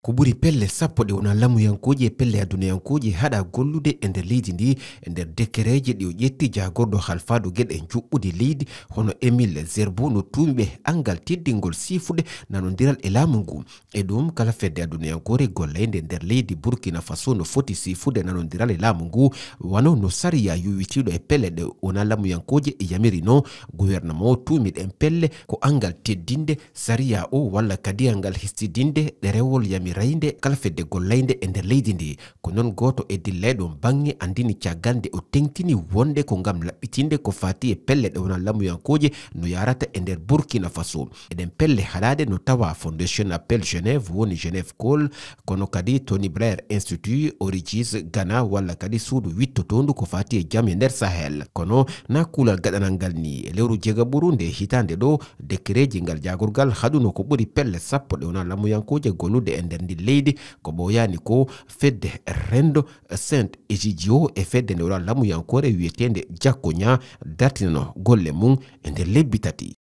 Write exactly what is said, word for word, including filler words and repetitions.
Ko ɓuri pelle sappo ɗe wona lamuyankooje e pelle adunayankooje haɗa gollude e nder leydi ndi, e nder dekereeje ɗi o ƴetti jaagorɗo halfaado geɗe njuɓɓudi leydi, hono Émile Zerbo, no tuumi ɓe anngal teddingol siifude nanondiral e laamu ngu. E ɗum, kala fedde adunayankoore gollaynde nder leydi Burkina Faso no foti siifude nanondiral e laamu ngu, wano no sariya yuwitiiɗo e pelle ɗe wona lamuyankooje yamiri no. Gouvernement o tuumi ɗen pelle ko anngal teddinde sariya o walla kadi anngal histidinde ɗerewol yamiraynde kala fedde gollaynde e nder leydi ndi. Ko non gooto e dillayɗo on baŋŋe anndini caggal nde o teŋtini wonde ko ngam laɓɓitinde ko faati e pelle ɗe wona lamuyankooje no yaarata e nder Burkina Faso. Eɗen pelle haɗaade no tawa Fondation Appel Genève, woni Genève Call, kono kadi Tony Blair Institute, Origis Ghana, walla kadi suudu wittotoondu ko faati e jam e nder Sahel. Kono na kuulal gaɗanal ngal ni. E lewru jeegaɓuru nde hitaande ɗo, dekereeji ngal jaagorgal haɗuno ko ɓuri pelle sappo ɗe wona lamuyankooje gollude e nder ndin leydi, ko ɓooyaani ko fedde renndo Saint Egidio e fedde nde wona lamuyankoore wiyeteende Jakkoña dartinano golle mum e nder lebbi tati.